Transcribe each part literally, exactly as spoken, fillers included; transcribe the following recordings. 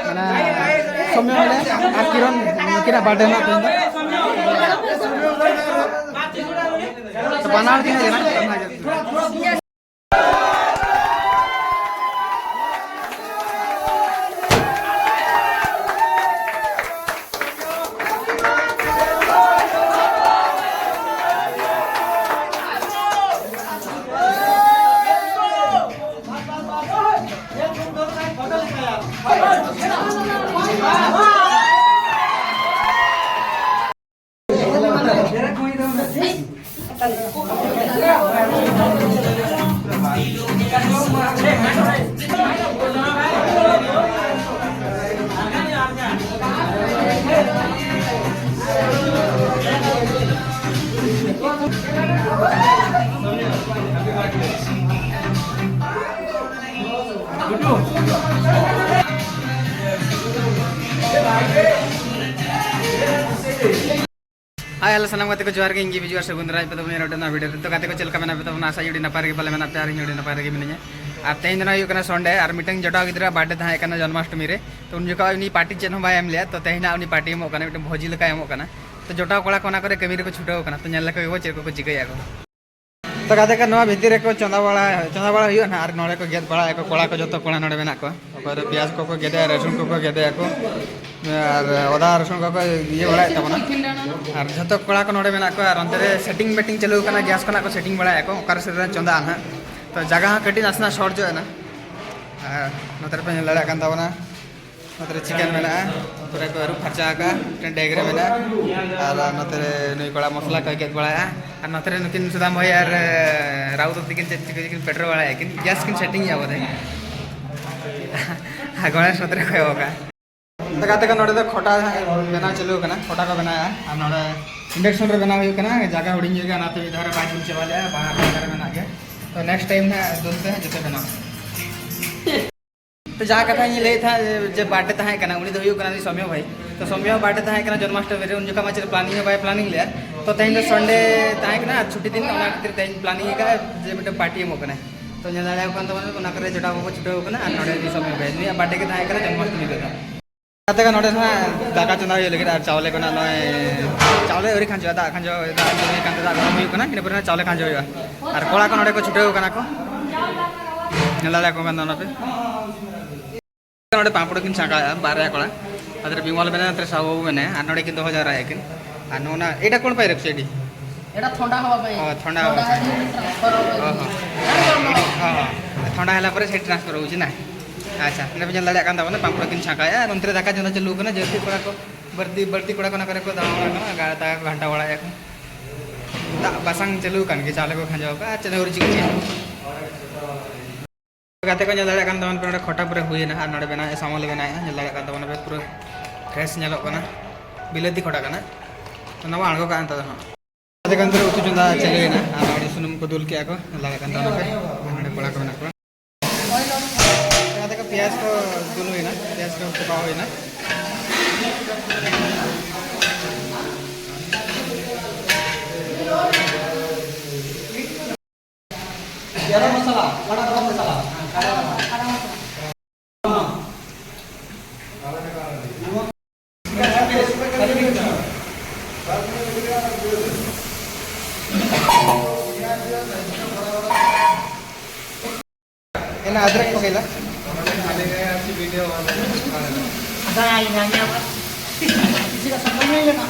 ᱢᱟᱱᱮ ᱥᱚᱢᱭᱚ ᱢᱟᱱᱮ ᱟᱨ ᱠᱤᱨᱚᱱ ᱱᱩᱠᱤᱱᱟᱜ ᱵᱟᱨᱛᱷᱰᱮ ᱨᱮᱱᱟᱜ ᱛᱮᱦᱮᱧ ᱫᱚ᱾ ᱵᱟᱱᱟᱨ ᱠᱤᱱ ᱦᱮᱡ ᱮᱱᱟ᱾ ᱦᱟᱭ, ᱦᱮᱞᱳ, ᱥᱟᱱᱟᱢ ᱜᱟᱛᱮ ᱠᱚ ᱡᱚᱦᱟᱨ ᱜᱮ, ᱤᱧ ᱜᱮ ᱵᱤᱡᱩ ᱟᱨ ᱥᱟᱹᱜᱩᱱ ᱫᱟᱨᱟᱢ ᱯᱮ ᱛᱟᱵᱚᱱ ᱱᱚᱰᱮᱱᱟᱜ ᱵᱷᱤᱰᱤᱭᱳ ᱨᱮ᱾ ᱛᱚ ᱜᱟᱛᱮ ᱠᱚ ᱪᱮᱫ ᱞᱮᱠᱟ ᱢᱮᱱᱟᱜ ᱯᱮ ᱛᱟᱵᱚᱱᱟ? ᱟᱥᱟ ᱟᱹᱰᱤ ᱱᱟᱯᱟᱭ ᱨᱮᱜᱮ ᱯᱟᱞᱮ ᱢᱮᱱᱟᱜ ᱯᱮᱭᱟ ᱟᱨ ᱤᱧ ᱟᱹᱰᱤ ᱱᱟᱯᱟᱭ ᱨᱮᱜᱮ ᱢᱤᱱᱟᱹᱧᱟ᱾ ᱟᱨ ᱛᱮᱦᱮᱧ ᱫᱚ ᱱᱟᱜ ᱦᱩᱭᱩᱜ ᱠᱟᱱᱟ ᱥᱚᱱᱰᱮ ᱟᱨ ᱢᱤᱫᱴᱟᱝ ᱡᱚᱴᱟᱣ ᱜᱤᱫᱽᱨᱟᱹ ᱵᱟᱨᱛᱷᱰᱮ ᱛᱟᱦᱮᱸ ᱠᱟᱱᱟ ᱡᱚᱱᱢᱟᱥᱴᱚᱢᱤ ᱨᱮ᱾ ᱛᱚ ᱩᱱ ᱡᱚᱠᱷᱚᱱ ᱩᱱᱤ ᱯᱟᱨᱴᱤ ᱪᱮᱫ ᱦᱚᱸ ᱵᱟᱭ ᱮᱢ ᱞᱮᱫᱟ, ᱛᱚ ᱛᱮᱦᱮᱧ ᱱᱟᱜ ᱩᱱᱤ ᱯᱟᱨᱴᱤ ᱮᱢᱚᱜ ᱠᱟᱱᱟ, ᱢᱤᱫᱴᱟᱝ ᱵᱷᱚᱡᱤ ᱞᱮᱠᱟᱭ ᱮᱢᱚᱜ ᱠᱟᱱᱟ᱾ ᱛᱚ ᱡᱚᱴᱟᱣ ᱠᱚᱲᱟ ᱠᱚ ᱚᱱᱟ ᱠᱚᱨᱮ ᱠᱟᱹᱢᱤ ᱨᱮᱠᱚ ᱪᱷᱩᱴᱟᱹᱣ ᱠᱟᱱᱟ, ᱛᱚ ᱧᱮᱞ ᱞᱮᱠᱚ ᱜᱮᱵᱚ ᱪᱮᱫ ᱠᱚᱠᱚ ᱪᱤᱠᱟᱹᱭᱟ ᱠᱚ᱾ ᱛᱚ ᱜᱟᱛᱮ ᱠᱚ ᱱᱚᱣᱟ ᱵᱷᱤᱛᱤᱨ ᱨᱮᱠᱚ ᱪᱚᱸᱫᱟ ᱵᱟᱲᱟ, ᱪᱚᱸᱫᱟ ᱵᱟᱲᱟ ᱦᱩᱭᱩᱜᱼᱟ ᱱᱟᱦᱟᱜ, ᱟᱨ ᱱᱚᱰᱮ ᱠᱚ ᱜᱮᱫ ᱵᱟᱲᱟᱭᱟᱠᱚ, ᱠᱚᱲᱟ ᱠᱚ ᱡᱚᱛᱚ ᱠᱚᱲᱟ ᱱᱚᱰᱮ ᱢᱮᱱᱟᱜ ᱠᱚᱣᱟ᱾ ᱚᱠᱚᱭ ᱫᱚ ᱯᱮᱸᱭᱟᱡᱽ ᱠᱚᱠᱚ ᱜᱮᱫᱮᱜᱼᱟ, ᱨᱟᱹᱥᱩᱱ ᱠᱚᱠᱚ ᱜᱮᱫᱮᱜᱼᱟ ᱠᱚ, ᱟᱨ ᱟᱫᱟ ᱨᱟᱹᱥᱩᱱ ᱠᱚᱠᱚ ᱤᱭᱟᱹ ᱵᱟᱲᱟᱭᱮᱫ ᱛᱟᱵᱚᱱᱟ᱾ ᱟᱨ ᱡᱷᱚᱛᱚ ᱠᱚᱲᱟ ᱠᱚ ᱱᱚᱰᱮ ᱢᱮᱱᱟᱜ ᱠᱚᱣᱟ, ᱟᱨ ᱚᱱᱛᱮ ᱨᱮ ᱥᱮᱴᱤᱝ ᱢᱮᱴᱤᱝ ᱪᱟᱹᱞᱩ ᱟᱠᱟᱱᱟ, ᱜᱮᱥ ᱠᱷᱚᱱᱟᱜ ᱠᱚ ᱥᱮᱴᱤᱝ ᱵᱟᱲᱟᱭᱮᱫᱼᱟ ᱠᱚ, ᱚᱠᱟ ᱨᱮ ᱥᱮᱴ ᱪᱚᱸᱫᱟᱜᱼᱟ ᱱᱟᱦᱟᱜ᱾ ᱛᱚ ᱡᱟᱭᱜᱟ ᱦᱚᱸ ᱠᱟᱹᱴᱤᱡ ᱱᱟᱥᱮᱱᱟᱜ ᱥᱚᱨᱴ ᱧᱚᱜ ᱮᱱᱟ᱾ ᱟᱨ ᱱᱚᱛᱮ ᱨᱮᱯᱮ ᱧᱮᱞ ᱫᱟᱲᱮᱭᱟᱜ ᱠᱟᱱ ᱛᱟᱵᱚᱱᱟ, ᱱᱚᱛᱮ ᱨᱮ ᱪᱤᱠᱮᱱ ᱢᱮᱱᱟᱜᱼᱟ, ᱯᱩᱨᱟᱹ ᱠᱚ ᱟᱹᱨᱩᱵ ᱯᱷᱟᱨᱪᱟ ᱟᱠᱟᱜᱼᱟ, ᱢᱤᱫᱴᱮᱱ ᱰᱮᱜᱽ ᱨᱮ ᱢᱮᱱᱟᱜᱼᱟ᱾ ᱟᱨ ᱱᱚᱛᱮ ᱨᱮ ᱱᱩᱭ ᱠᱚᱲᱟ ᱢᱚᱥᱞᱟ ᱠᱚᱭ ᱜᱮᱫ ᱵᱟᱲᱟᱭᱟ᱾ ᱟᱨ ᱱᱚᱛᱮ ᱨᱮ ᱱᱩᱠᱤᱱ ᱥᱩᱫᱟᱢ ᱵᱷᱟᱭ ᱟᱨ, ᱮ, ᱨᱟᱣᱩᱛ ᱛᱟᱹᱠᱤᱱ ᱪᱮᱫ ᱪᱤᱠᱟᱹ ᱠᱤᱱ ᱯᱮᱴᱨᱳᱞ ᱵᱟᱲᱟᱭᱟ ᱠᱤᱱ, ᱜᱮᱥ ᱠᱤᱱ ᱥᱮᱴᱤᱝ ᱮᱫᱼᱟ ᱵᱚᱞᱮ᱾ ᱟᱨ ᱜᱚᱬᱮᱥ ᱱᱚᱛᱮ ᱨᱮ ᱠᱚᱭᱚᱜ ᱟᱠᱟᱜᱼᱟ᱾ ᱛᱚ ᱜᱟᱛᱮ ᱠᱚ, ᱱᱚᱰᱮ ᱫᱚ ᱠᱷᱚᱴᱟ ᱵᱮᱱᱟᱣ ᱪᱟᱹᱞᱩ ᱟᱠᱟᱱᱟ, ᱠᱷᱚᱴᱟ ᱠᱚ ᱵᱮᱱᱟᱣᱮᱫᱼᱟ᱾ ᱟᱨ ᱱᱚᱰᱮ ᱤᱱᱰᱟᱠᱥᱚᱱ ᱨᱮ ᱵᱮᱱᱟᱣ ᱦᱩᱭᱩᱜ ᱠᱟᱱᱟ, ᱡᱟᱭᱜᱟ ᱦᱩᱰᱤᱧ ᱜᱮᱭᱟ, ᱚᱱᱟᱛᱮ ᱢᱤᱫ ᱫᱷᱟᱣ ᱨᱮ ᱵᱟᱭ ᱡᱩᱞ ᱪᱟᱵᱟ ᱞᱮᱜᱼᱟ, ᱵᱟᱦᱟ ᱡᱟᱭᱜᱟ ᱨᱮ ᱢᱮᱱᱟᱜ ᱜᱮᱭᱟ᱾ ᱛᱚ ᱱᱮᱠᱥᱴ ᱴᱟᱭᱤᱢ ᱦᱟᱸᱜ ᱫᱩᱞ ᱛᱮ ᱦᱟᱸᱜ ᱡᱚᱛᱚ ᱵᱮᱱᱟᱣ᱾ ᱛᱚ ᱡᱟᱦᱟᱸ ᱠᱟᱛᱷᱟᱧ ᱞᱟᱹᱭᱮᱫ ᱛᱟᱦᱮᱸᱫ ᱡᱮ ᱵᱟᱨᱛᱷᱰᱮ ᱛᱟᱦᱮᱸ ᱠᱟᱱᱟ, ᱩᱱᱤ ᱫᱚ ᱦᱩᱭᱩᱜ ᱠᱟᱱᱟ ᱩᱱᱤ ᱥᱚᱢᱭᱚ ᱵᱷᱟᱭ᱾ ᱛᱚ ᱥᱚᱢᱭᱚ ᱵᱟᱨᱛᱷᱰᱮ ᱛᱟᱦᱮᱸ ᱠᱟᱱᱟ ᱡᱚᱱᱢᱟᱥᱴᱚᱢᱤ ᱨᱮ, ᱩᱱ ᱡᱚᱠᱷᱚᱱ ᱢᱟ ᱪᱮᱫ ᱯᱞᱟᱱᱤᱝ ᱦᱚᱸ ᱵᱟᱭ ᱯᱞᱟᱱᱤᱝ ᱞᱮᱜᱼᱟ᱾ ᱛᱚ, ᱛᱮᱦᱮᱧ ᱫᱚ ᱥᱟᱱᱰᱮ ᱛᱟᱦᱮᱸ ᱠᱟᱱᱟ ᱟᱨ ᱪᱷᱩᱴᱤ ᱫᱤᱱ, ᱚᱱᱟ ᱠᱷᱟᱹᱛᱤᱨ ᱛᱮᱦᱮᱧ ᱯᱞᱟᱱᱤᱝ ᱟᱠᱟᱫᱼᱟ ᱡᱮ ᱢᱤᱫᱴᱮᱱ ᱯᱟᱨᱴᱤ ᱮᱢᱚᱜ ᱠᱟᱱᱟ᱾ ᱛᱚ, ᱧᱮᱞ ᱫᱟᱲᱮᱭᱟᱠᱚ ᱠᱟᱱ ᱛᱟᱵᱚᱱᱟ, ᱚᱱᱟ ᱠᱚᱨᱮ ᱡᱚᱴᱟᱣ ᱠᱚᱠᱚ ᱪᱷᱩᱴᱟᱹᱣ ᱠᱟᱱᱟ ᱟᱨ ᱱᱚᱰᱮ ᱩᱱᱤ ᱥᱚᱢᱚᱭ ᱵᱷᱟᱭ, ᱱᱩᱭᱟᱜ ᱵᱟᱨᱛᱷᱰᱮ ᱜᱮ ᱛᱟᱦᱮᱸ ᱠᱟᱱᱟ ᱡᱚᱱᱢᱟᱥᱴᱚᱢᱤ ᱨᱮᱫᱚ᱾ ᱜᱟᱛᱮ ᱠᱚ ᱱᱚᱰᱮ ᱱᱟᱦᱟᱜ ᱫᱟᱠᱟ ᱪᱚᱸᱫᱟ ᱦᱩᱭᱩᱜ ᱞᱟᱹᱜᱤᱫ ᱟᱨ ᱪᱟᱣᱞᱮ ᱠᱚ ᱱᱟᱦᱟᱜ ᱱᱚᱜᱼᱚᱭ ᱪᱟᱣᱞᱮ ᱟᱹᱣᱨᱤ ᱠᱷᱟᱸᱡᱚᱜᱼᱟ, ᱫᱟᱜ ᱠᱷᱟᱸᱡᱚ, ᱫᱟᱜ ᱠᱷᱟᱸᱡᱚ ᱦᱩᱭᱩᱜ ᱠᱟᱱᱟ, ᱤᱱᱟᱹ ᱯᱚᱨᱮ ᱱᱟᱦᱟᱜ ᱪᱟᱣᱞᱮ ᱠᱷᱟᱸᱡᱚ ᱦᱩᱭᱩᱜᱼᱟ᱾ ᱟᱨ ᱠᱚᱲᱟ ᱠᱚ ᱱᱚᱰᱮ ᱠᱚ ᱪᱷᱩᱴᱟᱹᱣ ᱠᱟᱱᱟ ᱠᱚ, ᱧᱮᱞ ᱫᱟᱲᱮᱭᱟᱠᱚ ᱠᱟᱱ ᱛᱟᱵᱚᱱᱟᱯᱮ᱾ ᱱᱚᱰᱮ ᱯᱟᱸᱯᱲ ᱠᱤᱱ ᱪᱷᱟᱸᱠᱟᱣᱮᱫᱼᱟ ᱵᱟᱨᱭᱟ ᱠᱚᱲᱟ, ᱟᱫᱚ ᱵᱤᱢᱚᱞ ᱢᱮᱱᱟᱭᱟ, ᱱᱚᱛᱮ ᱥᱟᱦᱩ ᱵᱟᱹᱵᱩ ᱢᱮᱱᱟᱭᱟ, ᱟᱨ ᱱᱚᱰᱮ ᱠᱤᱱ ᱫᱚᱦᱚ ᱡᱟᱣᱨᱟᱭᱮᱫ ᱠᱤᱱ᱾ ᱟᱨ ᱱᱚᱜᱼᱚ ᱱᱟ ᱮᱴᱟ ᱠᱚᱬ ᱯᱟᱭᱨᱟ ᱠᱚ ᱪᱮᱰᱤ? ଏଇଟା ଥଣ୍ଡା ହବା ପାଇଁ। ଓ, ଥଣ୍ଡା ହବା ପାଇଁ। ହେଲେ ଟ୍ରାନ୍ସଫର ହବ। ଓହୋ। ଜାଣିପାରୁନ? ଓହୋ। ଥଣ୍ଡା ହେଲା ପରେ ସେଠି ଟ୍ରାନ୍ସଫର ହେଉଛି ନା? ଆଚ୍ଛା, ଏଇଟା ବି ᱧᱮᱞ ᱫᱟᱲᱮᱭᱟᱜ ᱠᱟᱱ ᱛᱟᱵᱚᱱᱟ, ᱯᱟᱸᱯᱲ ᱠᱤᱱ ᱪᱷᱟᱸᱠᱟᱣᱮᱫᱼᱟ ᱟᱨ ᱚᱱᱛᱮ ᱨᱮ ᱫᱟᱠᱟ ᱪᱚᱸᱫᱟ ᱪᱟᱹᱞᱩ ᱠᱟᱱᱟ᱾ ᱡᱟᱹᱥᱛᱤ ᱠᱚᱲᱟ ᱠᱚ, ᱵᱟᱹᱲᱛᱤ, ᱵᱟᱹᱲᱛᱤ ᱠᱚᱲᱟ ᱠᱚ ᱚᱱᱟ ᱠᱚᱨᱮ ᱠᱚ ᱫᱟᱬᱟ ᱵᱟᱲᱟᱜ ᱠᱟᱱᱟ, ᱜᱟ-, ᱫᱟᱠᱟ ᱠᱚ ᱜᱷᱟᱱᱴᱟ ᱵᱟᱲᱟᱭᱮᱫᱼᱟ ᱠᱚ᱾ ᱫᱟᱜ ᱵᱟᱥᱟᱝ ᱪᱟᱹᱞᱩ ᱟᱠᱟᱱ ᱜᱮ, ᱪᱟᱣᱞᱮ ᱠᱚ ᱠᱷᱟᱸᱡᱚ ᱟᱠᱟᱫᱼᱟ, ᱪᱮᱫ ᱦᱚᱸ ᱟᱹᱣᱨᱤ ᱪᱤᱠᱟᱹᱜ ᱜᱮᱭᱟ᱾ ᱜᱟᱛᱮ ᱠᱚ ᱧᱮᱞ ᱫᱟᱲᱮᱭᱟᱜ ᱠᱟᱱ ᱛᱟᱵᱚᱱ ᱯᱮ, ᱱᱚᱰᱮ ᱠᱷᱚᱴᱟ ᱯᱩᱨᱟᱹ ᱦᱩᱭᱮᱱᱟ ᱟᱨ ᱱᱚᱰᱮ ᱵᱮᱱᱟᱣᱮᱫ ᱥᱟᱢᱚᱞᱮ ᱵᱮᱱᱟᱣᱮᱫᱼᱟ, ᱧᱮᱞ ᱫᱟᱲᱮᱭᱟᱜ ᱠᱟᱱ ᱛᱟᱵᱚᱱᱟ ᱯᱮ, ᱯᱩᱨᱟᱹ ᱯᱷᱨᱮᱥ ᱧᱮᱞᱚᱜ ᱠᱟᱱᱟ, ᱵᱤᱞᱟᱹᱛᱤ ᱠᱷᱚᱴᱟ ᱠᱟᱱᱟ᱾ ᱚᱱᱟ ᱵᱚᱱ ᱟᱬᱜᱚ ᱠᱟᱜᱼᱟ ᱱᱤᱛᱚᱜ ᱫᱚ ᱦᱟᱸᱜ᱾ ᱜᱟᱛᱮ ᱠᱚ ᱱᱤᱛᱚᱜ ᱩᱛᱩ ᱪᱚᱸᱫᱟ ᱪᱟᱹᱞᱩᱭᱮᱱᱟ ᱟᱨ ᱱᱚᱰᱮ ᱥᱩᱱᱩᱢ ᱠᱚ ᱫᱩᱞ ᱠᱮᱜᱼᱟ ᱠᱚ, ᱧᱮᱞ ᱫᱟᱲᱮᱭᱟᱜ ᱠᱟᱱ ᱛᱟᱵᱚᱱᱟ ᱯᱮ, ᱱᱚᱰᱮ ᱠᱚᱲᱟ ᱠᱚ ᱢᱮᱱᱟᱜ ᱠᱚᱣᱟ᱾ ᱜᱟᱛᱮ ᱠᱚ ᱯᱮᱸᱭᱟᱡᱽ ᱠᱚ ᱫᱩᱞ ᱦᱩᱭᱮᱱᱟ, ᱯᱮᱸᱭᱟᱡᱽ ᱠᱚ ᱠᱚᱯᱟᱣ ᱦᱩᱭᱮᱱᱟ᱾ ᱜᱚᱨᱚᱢ ᱢᱚᱥᱞᱟ, ᱵᱟᱰᱟ ᱜᱚᱨᱚᱢ ᱢᱚᱥᱞᱟ᱾ ᱮᱱᱟ ᱟᱫᱨᱚᱠ ᱯᱚᱠᱮᱞᱟ᱾ ᱟᱪᱪᱷᱟ, ᱤᱧ ᱟᱸᱡᱚᱢ ᱠᱟᱫᱟ᱾ ᱠᱤᱪᱷᱩ ᱠᱟᱛᱷᱟ ᱵᱟᱝ ᱞᱟᱹᱭ ᱞᱮᱱᱟ᱾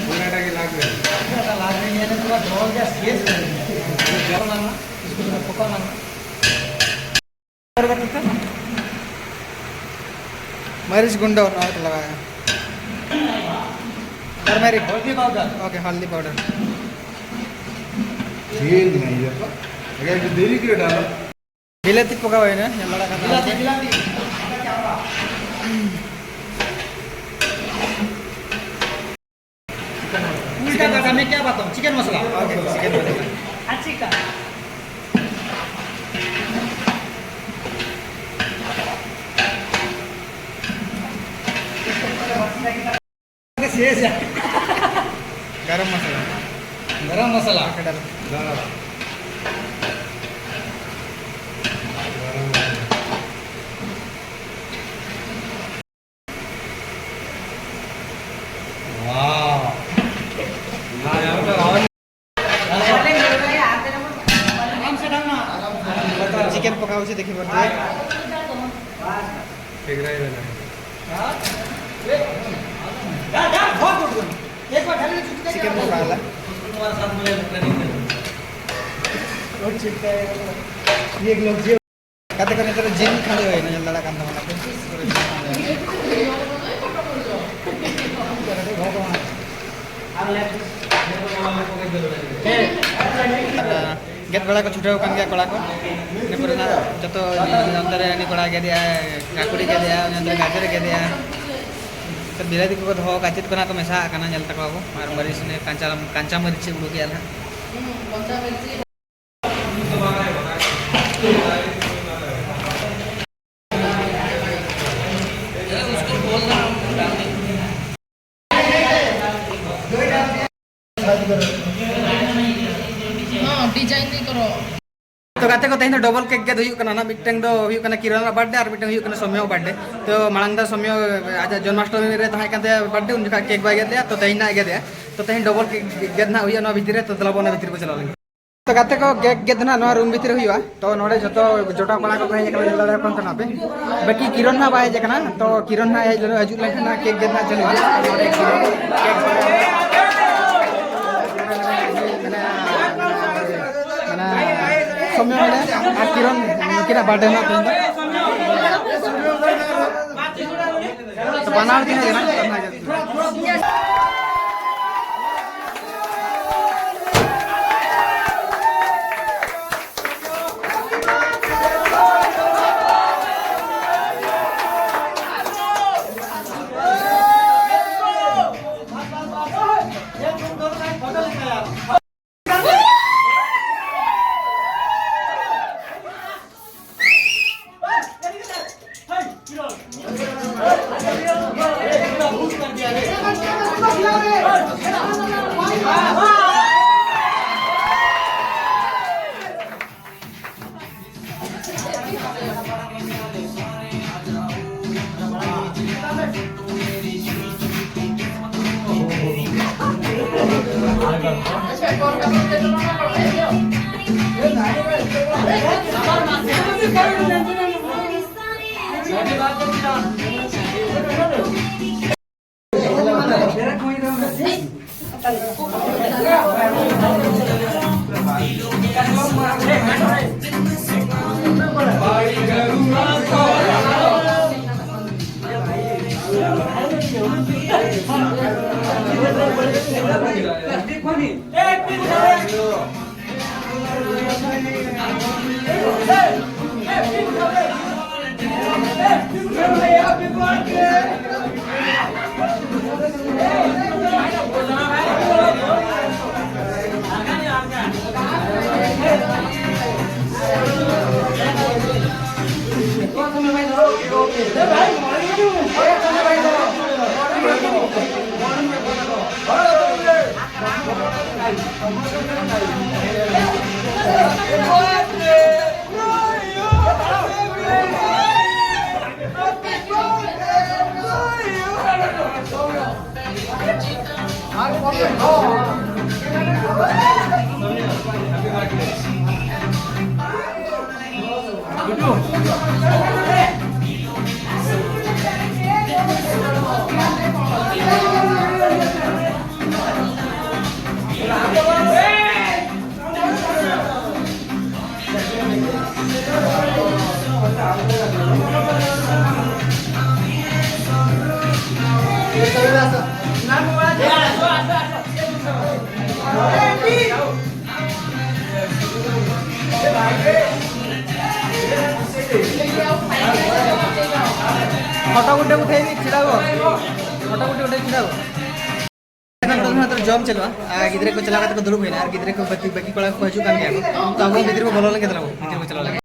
ᱯᱩᱨᱟᱹᱴᱟ ᱜᱮ ᱞᱟᱜᱽ ᱨᱮ᱾ ᱞᱟᱜᱽ ᱨᱮ ᱧᱮᱞ ᱛᱮ ᱰᱷᱚᱞ ᱜᱮ ᱥᱮᱥ ᱠᱚᱨᱮ ᱫᱤᱭᱟ᱾ ᱡᱚᱞ ᱞᱟᱝᱟ, ᱤᱥᱠᱩᱞ ᱨᱮ ᱯᱚᱠᱟ ᱞᱟᱝᱟ᱾ ᱢᱟᱹᱨᱤᱪ ᱜᱩᱸᱰᱟᱹ ᱱᱚᱣᱟ ᱠᱚ ᱞᱟᱜᱟᱣᱟ᱾ ᱴᱟᱨᱢᱮᱨᱤᱠ᱾ ᱦᱚᱞᱫᱤ ᱯᱟᱣᱰᱟᱨ᱾ ᱳᱠᱮ, ᱦᱚᱞᱫᱤ ᱯᱟᱣᱰᱟᱨ᱾ ᱛᱮᱞ ᱱᱟᱦᱤ ᱦᱩᱭ ᱛᱚ, ᱟᱜᱟᱨ ᱫᱮᱨᱤ ᱠᱚᱨᱮ ᱰᱟᱞᱟ᱾ ᱵᱤᱞᱟᱹᱛᱤ ᱯᱚᱠᱟ ᱦᱩᱭᱱᱟ, ᱧᱮᱞ ᱫᱟᱲᱮᱭᱟᱜ ᱠᱟᱱ ᱛᱟᱦᱮᱸ᱾ ᱵᱤᱞᱟᱹᱛᱤ, ᱵᱤᱞᱟᱹᱛᱤ᱾ ᱩᱞᱴᱟ ᱠᱟᱴᱟ मैं क्या बताऊं, चिकन मसाला। ओके, चिकन मसाला। अच्छी का। शेष है। गरम मसाला। गरम मसाला। गरम। वाह। चिकन पकाउछि देखि बरु। ठीक रहे ना। चिकन पकाला। ये लोग जे ᱠᱟᱛᱮ ᱠᱚ ᱱᱤᱛᱚᱜ ᱫᱚ ᱡᱤᱞ ᱠᱷᱟᱸᱡᱚ ᱦᱩᱭᱱᱟ, ᱧᱮᱞ ᱫᱟᱲᱮᱭᱟᱜ ᱠᱟᱱ ᱛᱟᱵᱚᱱᱟ ᱯᱮ᱾ ᱟᱨ ᱜᱮᱫ ᱵᱟᱲᱟ ᱠᱚ ᱪᱷᱩᱴᱟᱹᱣ ᱟᱠᱟᱱ ᱜᱮᱭᱟ ᱠᱚᱲᱟ ᱠᱚ᱾ ᱤᱱᱟᱹ ᱯᱚᱨᱮ ᱱᱟᱜ ᱡᱚᱛᱚ ᱚᱱᱛᱮ ᱨᱮ ᱩᱱᱤ ᱠᱚᱲᱟ ᱜᱮᱫᱮᱜᱼᱟᱭ, ᱠᱟᱠᱩᱲᱤ ᱜᱮᱫᱮᱜᱼᱟᱭ, ᱩᱱᱤ ᱚᱱᱛᱮ ᱨᱮ ᱜᱟᱡᱚᱨ ᱮ ᱜᱮᱫᱮᱜᱼᱟ᱾ ᱛᱚ ᱵᱤᱞᱟᱹᱛᱤ ᱠᱚᱠᱚ ᱫᱚᱦᱚ ᱟᱠᱟᱫ, ᱪᱮᱫ ᱠᱚ ᱱᱟᱜ ᱠᱚ ᱢᱮᱥᱟ ᱟᱠᱟᱱᱟ ᱧᱮᱞ ᱛᱟᱠᱚ ᱟᱵᱚ᱾ ᱟᱨ ᱢᱟᱹᱨᱤᱪ, ᱚᱱᱮ ᱠᱟᱸᱪᱟ, ᱠᱟᱸᱪᱟ ᱢᱟᱹᱨᱤᱪ ᱮ ᱩᱰᱩᱠᱮᱜᱼᱟ ᱱᱟᱜ᱾ ᱦᱚᱸ, ᱰᱤᱡᱟᱭᱤᱱ ᱜᱮ ᱠᱚᱨᱚ᱾ ᱛᱚ ᱜᱟᱛᱮ ᱠᱚ, ᱛᱮᱦᱮᱧ ᱫᱚ ᱰᱚᱵᱚᱞ ᱠᱮᱠ ᱜᱮᱫ ᱦᱩᱭᱩᱜ ᱠᱟᱱᱟ ᱱᱟᱜ᱾ ᱢᱤᱫᱴᱟᱝ ᱫᱚ ᱦᱩᱭᱩᱜ ᱠᱟᱱᱟ ᱠᱤᱨᱚᱱ ᱟᱜ ᱵᱟᱨᱛᱷᱰᱮ ᱟᱨ ᱢᱤᱫᱴᱟᱝ ᱦᱩᱭᱩᱜ ᱠᱟᱱᱟ ᱥᱚᱢᱭᱚ ᱟᱜ ᱵᱟᱨᱛᱷᱰᱮ᱾ ᱛᱚ ᱢᱟᱲᱟᱝ ᱫᱚ ᱥᱚᱢᱭᱚ ᱟᱡᱟᱜ ᱡᱚᱱᱢᱟᱥᱴᱚᱢᱤ ᱨᱮ ᱛᱟᱦᱮᱸ ᱠᱟᱱ ᱛᱟᱭᱟ ᱵᱟᱨᱛᱷᱰᱮ, ᱩᱱ ᱡᱚᱠᱷᱟᱜ ᱠᱮᱠ ᱵᱟᱭ ᱜᱮᱫ ᱞᱮᱜᱼᱟ᱾ ᱛᱚ ᱛᱮᱦᱮᱧ ᱱᱟᱜ ᱮ ᱜᱮᱫ ᱮᱜᱼᱟ᱾ ᱛᱚ ᱛᱮᱦᱮᱧ ᱰᱚᱵᱚᱞ ᱠᱮᱠ ᱜᱮᱫ ᱱᱟᱜ ᱦᱩᱭᱩᱜᱼᱟ, ᱱᱚᱣᱟ ᱵᱷᱤᱛᱤᱨ ᱨᱮ ᱵᱚ ᱪᱟᱞᱟᱣ ᱞᱮᱱ ᱜᱮ᱾ ᱛᱚ ᱜᱟᱛᱮ ᱠᱚ, ᱠᱮᱠ ᱜᱮᱫ ᱱᱟᱜ ᱱᱚᱣᱟ ᱨᱩᱢ ᱵᱷᱤᱛᱤᱨ ᱨᱮ ᱦᱩᱭᱩᱜᱼᱟ᱾ ᱛᱚ ᱱᱚᱰᱮ ᱡᱚᱛᱚ ᱡᱚᱴᱟᱣ ᱠᱚᱲᱟ ᱠᱚᱠᱚ ᱦᱮᱡ ᱟᱠᱟᱱᱟ, ᱧᱮᱞ ᱫᱟᱲᱮᱭᱟᱠᱚ ᱠᱟᱱ ᱛᱟᱦᱮᱱᱟ ᱯᱮ᱾ ᱵᱟᱹᱠᱤ ᱠᱤᱨᱚᱱ ᱱᱟᱜ ᱵᱟᱭ ᱦᱮᱡ ᱟᱠᱟᱱᱟ᱾ ᱛᱚ ᱠᱤᱨᱚᱱ ᱱᱟᱜ ᱦᱮᱡ ᱞᱮᱱᱟ, ᱦᱤᱡᱩᱜ ᱞᱮᱱᱠᱷᱟᱱ ᱱᱟᱜ ᱠᱮᱠ ᱜᱮᱫ ᱱᱟᱜ ᱪᱟᱹᱞᱩ ᱦᱩᱭᱩᱜᱼᱟ᱾ ᱱᱚᱰᱮ ᱠᱤᱨᱚᱱ ᱠᱮᱠ ᱵᱟᱭ ᱢᱟᱱᱮ ᱥᱚᱢᱭᱚ ᱢᱮᱱᱟᱭᱟ ᱟᱨ ᱠᱤᱨᱚᱱ, ᱱᱩᱠᱤᱱᱟᱜ ᱵᱟᱨᱛᱷᱰᱮ ᱱᱟᱜ ᱛᱮᱦᱮᱧ ᱫᱚ᱾ ᱛᱚ ᱵᱟᱱᱟ ᱦᱚᱲ ᱠᱤᱱ ᱦᱮᱡ ᱮᱱᱟ᱾ ᱯᱷᱳᱴᱳ ᱜᱩᱴᱮ ᱩᱴᱷᱟᱹᱭ ᱢᱮ, ᱪᱮᱫᱟᱜ ᱜᱚ? ᱯᱷᱳᱴᱳ ᱜᱩᱴᱮ ᱩᱴᱷᱟᱹᱭ, ᱪᱮᱫᱟᱜ ᱜᱚ? ᱮᱠᱷᱚᱱ ᱛᱚ ᱱᱚᱣᱟ ᱫᱚ ᱡᱚᱢ ᱪᱟᱞᱩᱜᱼᱟ᱾ ᱟᱨ ᱜᱤᱫᱽᱨᱟᱹ ᱠᱚ ᱪᱟᱞᱟᱣ ᱠᱟᱛᱮ ᱠᱚ ᱫᱩᱲᱩᱵ ᱦᱩᱭᱱᱟ, ᱟᱨ ᱜᱤᱫᱽᱨᱟᱹ ᱠᱚ ᱵᱟᱹᱠᱤ, ᱵᱟᱹᱠᱤ ᱠᱚᱲᱟ ᱠᱚ ᱦᱤᱡᱩᱜ ᱠᱟᱱ ᱜᱮᱭᱟ ᱠᱚ᱾ ᱛᱚ ᱟᱵᱚ ᱜᱤᱫᱽᱨᱟᱹ ᱠᱚ ᱵᱚᱞᱚ ᱞᱮᱱ ᱜᱮ ᱛᱟᱵᱚᱱ, ᱜᱤᱫᱽᱨᱟᱹ ᱠᱚ ᱪᱟᱞᱟᱣ ᱞᱮᱱ ᱜᱮ᱾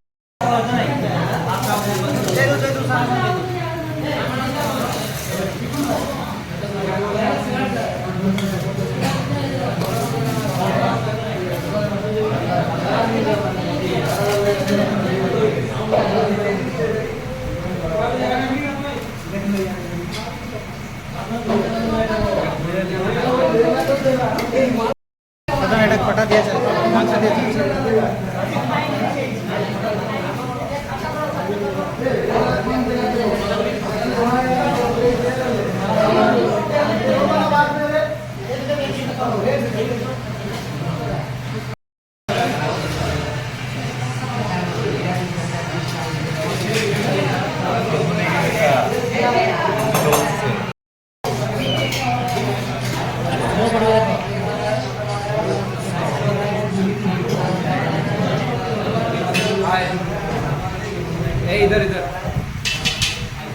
ए, इधर, इधर।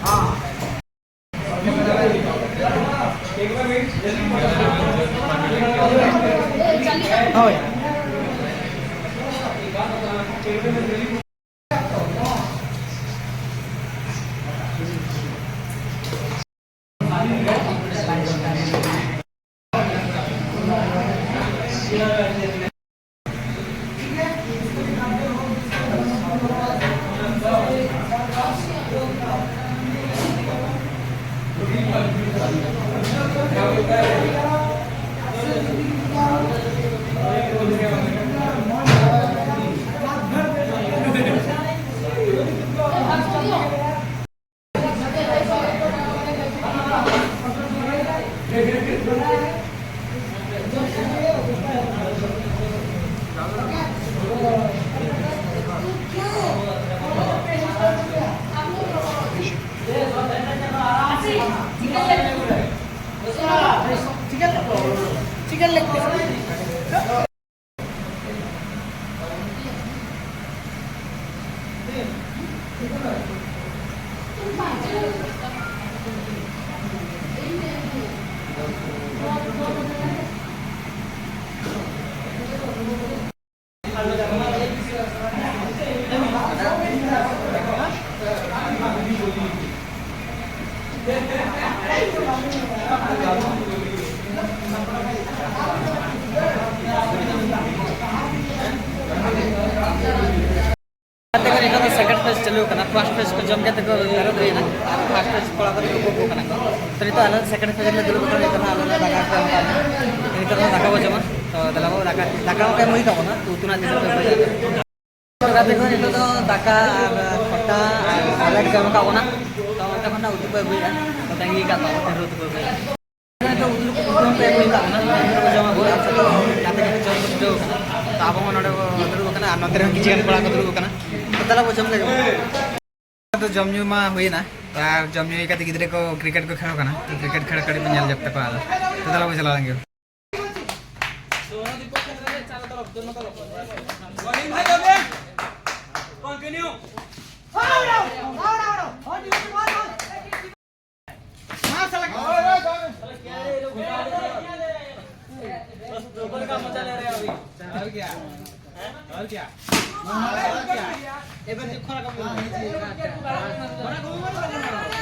हाँ। हाँ भाई। Chicken leg piece. ᱜᱟᱛᱮ ᱠᱚ, ᱱᱤᱛᱚᱜ ᱫᱚ ᱥᱮᱠᱮᱱᱰ ᱯᱷᱮᱡᱽ ᱪᱟᱹᱞᱩ ᱠᱟᱱᱟ᱾ ᱯᱷᱟᱥᱴ ᱯᱷᱮᱡᱽ ᱠᱚ ᱡᱚᱢ ᱠᱟᱛᱮ ᱠᱚ ᱵᱮᱨᱮᱫ ᱦᱩᱭᱱᱟ, ᱟᱨ ᱯᱷᱟᱥᱴ ᱯᱷᱮᱡᱽ ᱠᱚᱲᱟ ᱠᱚᱫᱚ ᱠᱚ ᱜᱚᱜ ᱠᱟᱱᱟ ᱠᱚ᱾ ᱛᱚ, ᱱᱤᱛᱚᱜ ᱟᱞᱮ ᱥᱮᱠᱮᱱᱰ ᱯᱷᱮᱡᱽ ᱨᱮᱞᱮ ᱫᱩᱲᱩᱵ ᱠᱟᱱᱟ᱾ ᱱᱤᱛᱚᱜ ᱦᱟᱸᱜ ᱟᱞᱮ ᱞᱮ ᱫᱟᱠᱟ ᱠᱚ ᱮᱢ ᱠᱟᱜ ᱞᱮᱭᱟ᱾ ᱱᱤᱛᱚᱜ ᱫᱚ ᱫᱟᱠᱟ ᱵᱚ ᱡᱚᱢᱟ᱾ ᱛᱚ, ᱫᱮᱞᱟ ᱵᱚ, ᱫᱟᱠᱟ, ᱫᱟᱠᱟ ᱢᱟ ᱮᱢ ᱦᱩᱭ ᱠᱟᱜ ᱵᱚᱱᱟ, ᱛᱚ, ᱩᱛᱩ ᱱᱟᱜ ᱛᱤᱱᱟᱹᱜ ᱠᱚ ᱟᱹᱜᱩᱭᱟ᱾ ᱛᱚ, ᱜᱟᱛᱮ ᱠᱚ, ᱱᱤᱛᱚᱜ ᱫᱚ ᱫᱟᱠᱟ ᱟᱨ ᱠᱷᱚᱴᱟ ᱟᱨ ᱥᱟᱞᱟᱰ ᱠᱚ ᱮᱢ ᱠᱟᱜ ᱵᱚᱱᱟ᱾ ᱛᱚ, ᱚᱱᱛᱮ ᱠᱷᱚᱱ ᱱᱟᱜ ᱩᱛᱩ ᱠᱚ ᱟᱹᱜᱩᱭᱮᱫᱼᱟ᱾ ᱛᱚ, ᱛᱟᱺᱜᱤ ᱠᱟᱜ ᱠᱚᱣᱟ, ᱩᱛᱩ ᱠᱚ ᱟᱹᱜᱩᱭᱮᱫᱼᱟ᱾ ᱱᱤᱛᱚᱜ ᱩᱛᱩ ᱠᱚ ᱮᱢ ᱠᱟᱜ ᱵᱚᱱᱟ, ᱩᱛᱩ ᱠᱚ ᱡᱚᱢᱟ ᱵᱚᱱ᱾ ᱟᱨ ᱱᱤᱛᱚᱜ ᱜᱟᱛᱮ ᱠᱚ ᱡᱚᱢ ᱠᱚ ᱪᱷᱩᱴᱟᱹᱣ ᱠᱟᱱᱟ᱾ ᱛᱚ, ᱟᱵᱚ ᱦᱚᱸ ᱱᱚᱰᱮ ᱵᱚ ᱫᱩᱲᱩᱵ ᱟᱠᱟᱱᱟ, ᱟᱨ ᱱᱚᱛᱮ ᱨᱮᱦᱚᱸ ᱠᱤᱪᱷᱩ ᱜᱟᱱ ᱠᱚᱲᱟ ᱠᱚ ᱫᱩᱲᱩᱵ ᱟᱠᱟᱱᱟ᱾ ᱛᱚ, ᱫᱮᱞᱟ ᱵᱚ ᱡᱚᱢ ᱞᱮᱜᱮ ᱵᱚ᱾ ᱟᱫᱚ ᱡᱚᱢ ᱧᱩ ᱢᱟ ᱦᱩᱭᱮᱱᱟ, ᱟᱨ ᱡᱚᱢ ᱧᱩ ᱦᱩᱭ ᱠᱟᱛᱮ ᱜᱤᱫᱽᱨᱟᱹ ᱠᱚ ᱠᱨᱤᱠᱮᱴ ᱠᱚ ᱠᱷᱮᱞ ᱠᱟᱱᱟ᱾ ᱛᱚ, ᱠᱨᱤᱠᱮᱴ ᱠᱷᱮᱞ ᱠᱟᱹᱴᱤᱡ ᱵᱚᱱ ᱧᱮᱞ ᱡᱚᱝ ᱛᱟᱠᱚᱣᱟ᱾ ᱟᱫᱚ ᱛᱚ, ᱫᱮᱞᱟ ᱵᱚ ᱪᱟᱞᱟᱣ ᱞᱮᱱ ᱜᱮ᱾ ᱫᱚᱱ ᱵᱷᱟᱭ, ᱫᱚᱱ ᱵᱷᱟᱭ, ᱫᱚᱱ ᱵᱷᱟᱭ᱾ Continue. क्या? और क्या?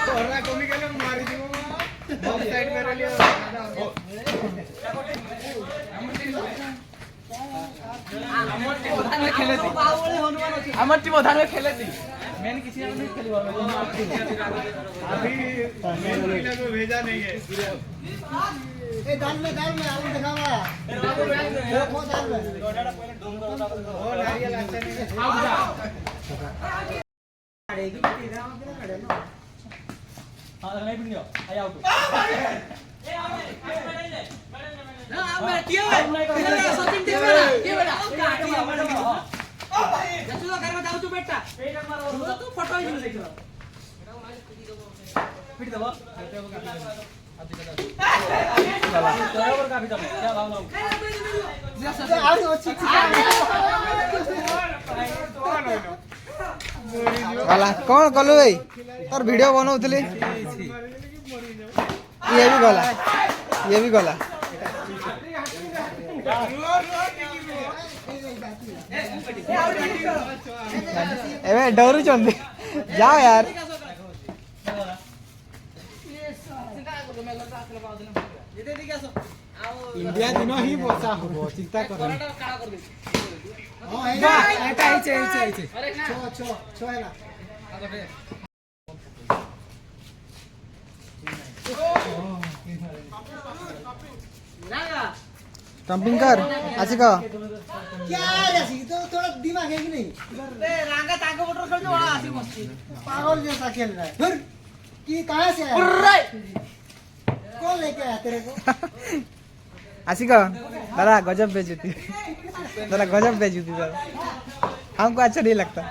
खरा कमी गेले मारी दिबो। बहुत साइड में रह लियो। আমার টিম ওধারে খেলে দি। মেন কিছু আমি খেলি ভালো। अभी को भेजा नहीं है। ए, दाल में, दाल में, आलू दिखावा। वो, वो दाल में। वो नारियल अच्छा नहीं है। हाँ, अगर नहीं पिटियो, आई आउट। ना, मैं टीम है। ये सचिन टीम है ना? ये बेटा, क्या टीम है? जचुदा घर में जाओ तू बेटा। तो फोटो ही नहीं देख रहा। पिट दबो। गला कौन कलु भाई? तोर वीडियो बनाउथली। ये भी गला, ये भी गला। एबे डरू चंदी। जाओ यार। इंडिया दिन ही बसा हो, चिंता कर। स्टंपिंग कर, आशिका। क्या रे आशिक, तो थोड़ा दिमाग है कि नहीं? रांगा ताको बटर कर दो, बड़ा आशिक मस्ती। पागल जैसा खेल रहा है। धुर। कि कहाँ से आया? कौन लेके आया तेरे को? आशिका, दादा गजब बेइज्जती। दादा गजब बेइज्जती दादा। हमको अच्छा नहीं लगता।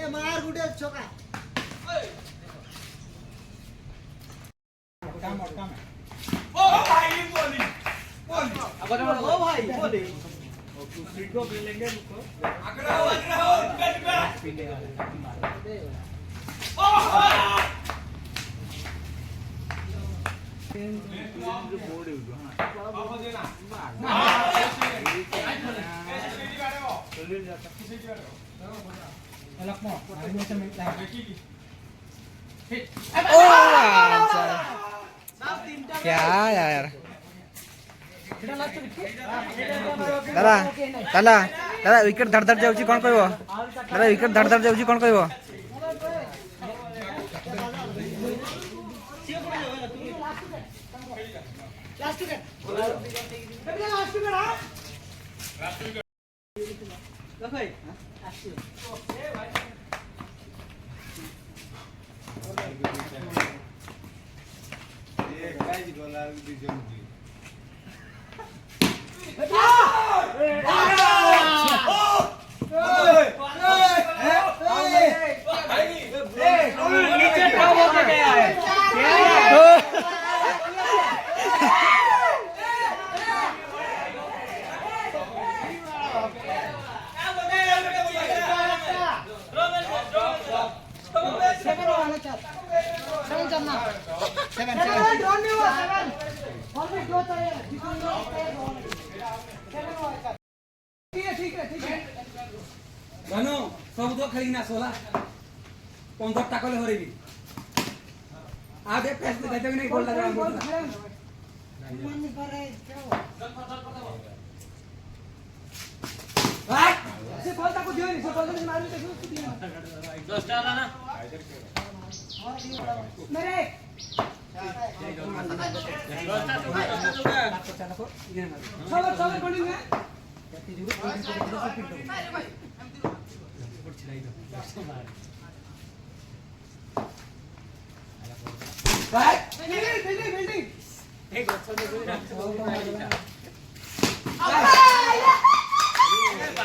ए, मार गुडे छोका। ओ भाई, बोली, बोली। ओ भाई, बोली। दूसरी को भी लेंगे, रुको। क्या यार। दादा, दादा, दादा, ୱିକେଟ ଧାର ଧାର ଯାଉଛି, କ'ଣ କହିବ? ଦାଦା, ୱିକେଟ ଧାର ଧାର ଯାଉଛି, କ'ଣ କହିବ? ठीक है, ठीक है, ठीक है। धनु, सब तो खेली ना सोला। पंद्रह टाका ले हो रही। आधे पैसे देते भी नहीं, गोल लगा। भाई, से बॉल तक को दियो नहीं, से बॉल तक मार दे, तो उसको दियो। दस टाका ना। मेरे। चलो, चलो, बॉलिंग है।